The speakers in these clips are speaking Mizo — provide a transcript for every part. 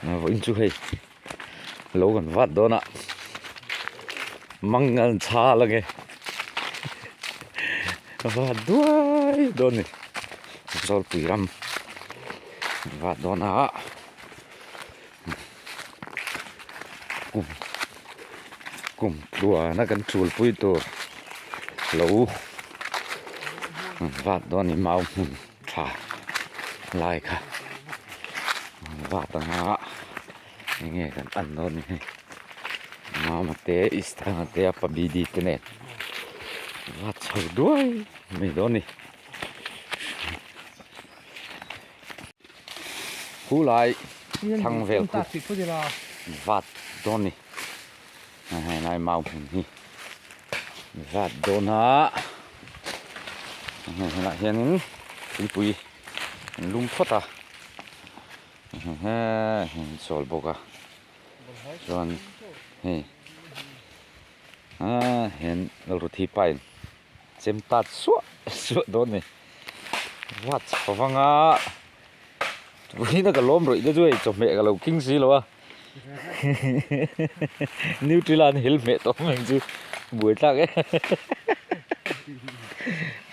Vawiin chu hei lo kan vat dawn a mang an chhal ange vat duai dawn a ni Zawlpui ram vat dawn a kum kum tluana kan chulpui tur lo vat dawn a ni mau hmun. Tha lai kha vat anga enge kan an dawn ni hei mama te istana te a pabidi te nen vat chho duai mai dawn ni khu lai thlang vel khu vat dawn ni hei lai mau hmun hi vat dawn a helaiah hianin tuipui an lum phawt a hei an chawl bawk a chuan hei ah hian ruthi pain chem tat suah suah dawn a ni vat chho vang a vawiin a ka lawm rawih te chu hei chawhmeh ka lo king si lo a. Nutri an hel hmeh tawh mai chu buai tlak e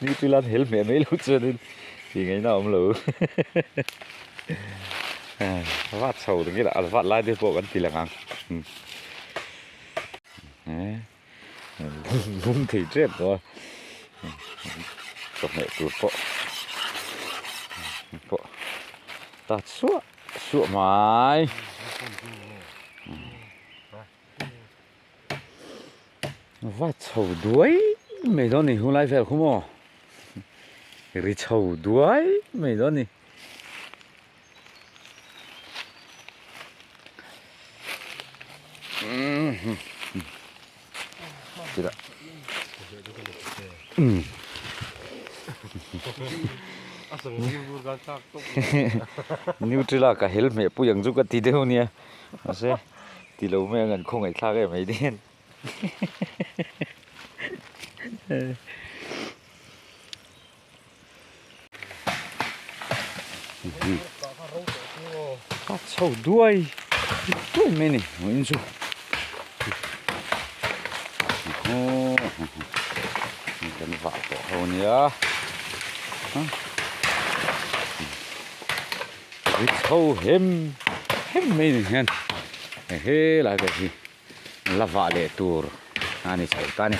Nutri an hel hmeh mai loh chuanin tih ngaihna a awm lo vat chho ringawt a vat lai te pawh kan ti lang ang lum thei tep tawh a chawhmeh tur pawh pawh ta suah. Suah mai. Va chho duai mai dawn ni hunlai vel khu maw ri chho duai mai dawn ni. Nutella ka hel hmeh pui ang chu ka ti deuh ania mahse ti lo mai ang an khawngaih thlak em mai te hian Ka chho duai duai mai a ni vawiin chu kan vah tawh ho ania ri chho hem hem mai ni hian helai pawh hi la vah leh tur a ni chho ta a ni.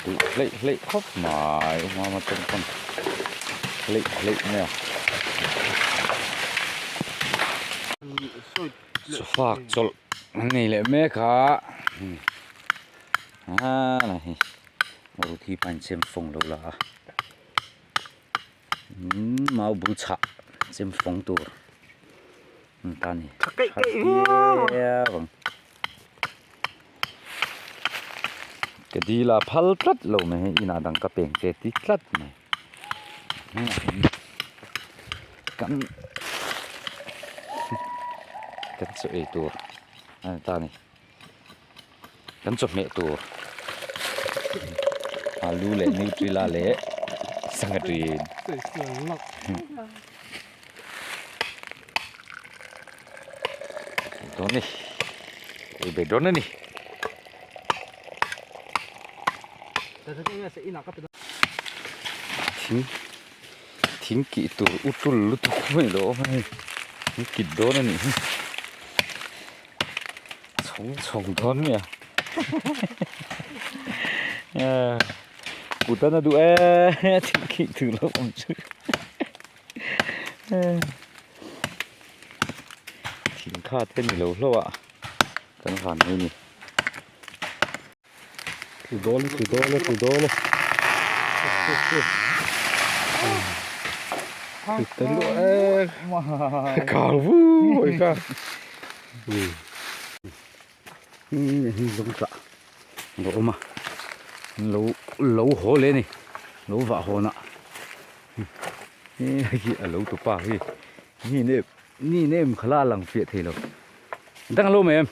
Duh hleih hleih khawp mai u mama ten pawn hleih hleih mai a. Sofa chawlh an nei leh mek a aa hei ruthi pain chem fawng lo la a. Mau bul chhah chem fawng tur an ta ni tha keih keih viau ang ka dil a phal tlat lo mai hei inah dang ka peng che ti tlat mai kan kan chaw ei tur a ni ta ni. Kan chawhmeh tur alu leh nutella leh sangha ṭin. Dawn ni ei ve dawn a ni. Thing thing kih tur u tul lutuk mai lo awm a hei an kit dawn a nih hi. Chhawng chhawng dawn mi a kut a na duh e thil khi tur lo awm chu thing kha te ni lo hlauh a kan van mai ni. Tlu dawn tlu dawn tlu dawn tlu ta luah e kang vu mai kha lung tah a lo awm a lo lo haw leh a ni lo vah hawn a hei hi a lo tupa hi ni nem ni nem kha la lang fiah thei lo dang a lo awm em.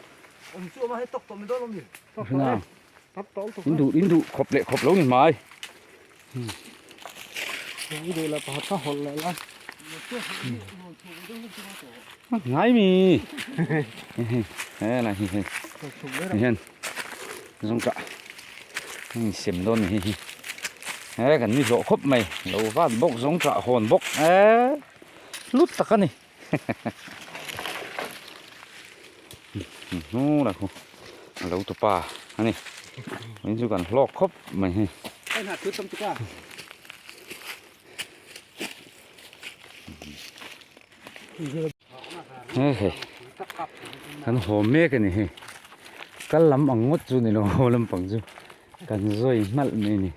In duh in duh khawp leh khawp lo ni mai. Ngai mi he là hi hei hian zung tah hei sem dawn ni hi he kan ni hlawh khawp mai lo vat bawk zawng tah hawn bawk eee hlut tak a ni hnu lah khu a lo tupa a ni in chu kan hlawk khawp mai hei. Hei kan haw mek a ni hei kal lam ang ngawt chu ni lo haw lampang chu kan zawi hmalh mai a ni.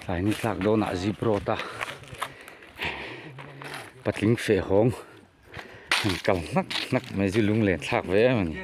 Tlai ni tlak dawnah zip road a patling feh hawng han kal hnak hnak mai chu lunglen thlak ve em a ni.